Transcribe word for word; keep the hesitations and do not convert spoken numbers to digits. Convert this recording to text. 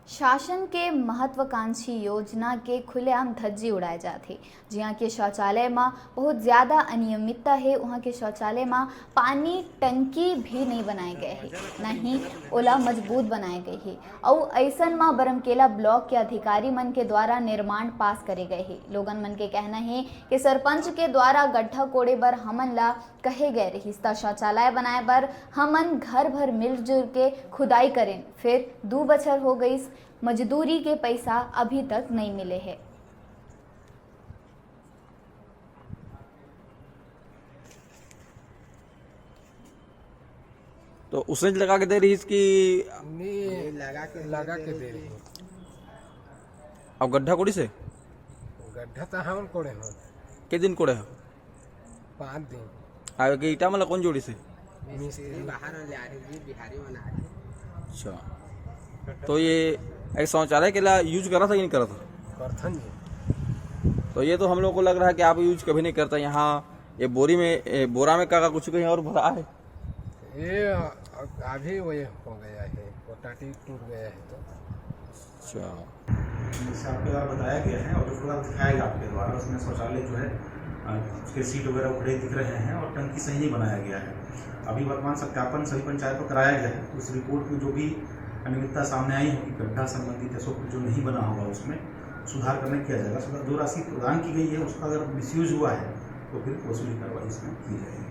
शासन के महत्वाकांक्षी योजना के खुलेआम धज्जी उड़ाए जाथे। जिहां के शौचालय म बहुत ज्यादा अनियमितता हे, उहां के शौचालय म पानी टंकी भी नइ बनाए गए हे, न ही ओला मजबूत बनाए गए हे। अउ अइसन म बरमकेला ब्लॉक के अधिकारी मन के द्वारा निर्माण पास करे गए हे। लोगन मन के कहना हे कि सरपंच के द्वारा गड्ढा कोड़े बर हमन ला कहे गए रहिस, त शौचालय बनाए बर हमन घर भर मिलजुल के खुदाई करेन। फिर दू बछर हो गइस, मजदूरी के पैसा अभी तक नइ मिले हे। तो उसने लगा के दे रहिस कि नहीं, लगा के लगा के दे रही। अब गड्ढा कोड़िस हे? गड्ढा तो हम कोड़े हो, के दिन कोड़े हो? पाँच दिन। आ के ईटा मन ला कोन जोड़िस हे? मिस्त्री। बाहर ले आ रही, बिहारी मन आ रही। अच्छा, तो ये एक शौचालय के ला यूज करा था कि नहीं करा था? करथन जी। तो ये तो हम लोग को लग रहा है कि आप यूज कभी नहीं करता। यहाँ ये बोरी में, ये बोरा में का, का कुछ कहीं और भरा है। ये अभी वो ये हो गया है, वो टाटी टूट गया है तो। अच्छा, जैसे आपके द्वारा बताया गया है और जो पूरा दिखाया गया आपके द्वारा, उसमें शौचालय जो है अ, उसके सीट वगैरह उखड़े दिख रहे हैं और टंकी सही नहीं बनाया गया है। अभी वर्तमान सत्यापन सभी पंचायत को कराया गया है। उस रिपोर्ट में जो भी अनियमितता सामने आई होगी, गड्ढा संबंधित या सब कुछ जो नहीं बना होगा, उसमें सुधार करने किया जाएगा। सुधार जो राशि प्रदान की गई है, उसका अगर मिसयूज हुआ है तो फिर वसूली कार्रवाई इसमें की जाएगी।